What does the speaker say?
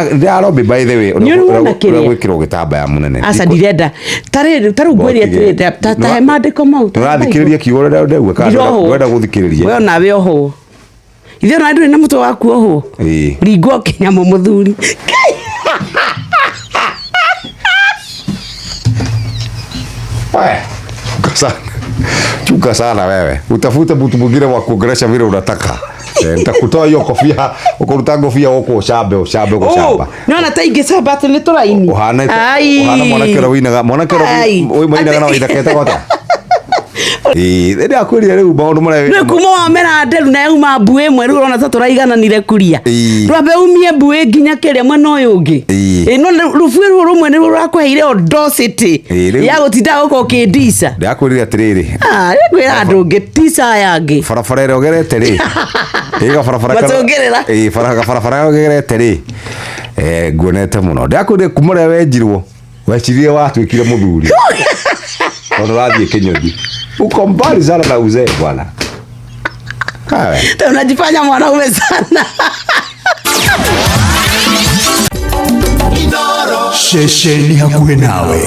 Ndĩrarombi, by the way. Nĩ ũrĩ wona kĩrĩa? Gwĩkĩrwo gĩtambaya mũnene. Aca, ndirenda. Tarĩ tarĩu ngwĩre atĩrĩ, ta he maandĩko mau. Nĩũrathikĩrĩria kiugo ũrĩa ndauga kana Ndirohwo. ndũrenda gũthikĩrĩria? We onawe ohwo. Ithe ona ndũrĩ na mũtwe waku ohwo. Ĩĩ. Ringwo kĩnyamũ mũthuri. We, chunga sana. Chunga sana wewe. Utafute mtu mwingine wa kuongelesha vile unataka. Eh, nitakutoa hiyo kofia, ukuruta ngofia huko ucambe ucambe gucamba. Nĩwona ta ingĩcamba atĩ nĩ tũraini. Uhana Ai. uhana mwanake ũrĩa winaga, mwanake ũrĩa Ai. mainaga na waithaka etagwo atĩa? Ĩĩ, nĩndakwĩrire rĩu maũndũ marĩa Nĩ kuma wamera nderu na yauma mbu ĩmwe, rĩu ũrona ta tũraigananire kuria. Rwambe umie mbu nginya kĩrĩa mwena ũyũ ũngĩ. Ĩ, no rũbuĩ rũrũ rũmwe nĩ rũrakũheire audacity ya gũtinda gũka ũkĩndica. Ndakwĩrire atĩrĩrĩ. Ah, kwĩra andũ ũngĩ tica aya angĩ. Barabara ĩrĩa ũgerete rĩ, ĩ gabarabara Matũngĩrĩra. Ĩ, gabarabara ũgerete rĩ, eh, nguonete mũno. Ndakwĩrire kuma ũrĩa wenjirwo wecirie watuĩkire mũthuri tondũ ũrathiĩ kĩnyũthi. Uko mbali sana na uzee, bwana. Kawe. Tena unajifanya mwanaume sana. Ceceni hakuhĩ nawe.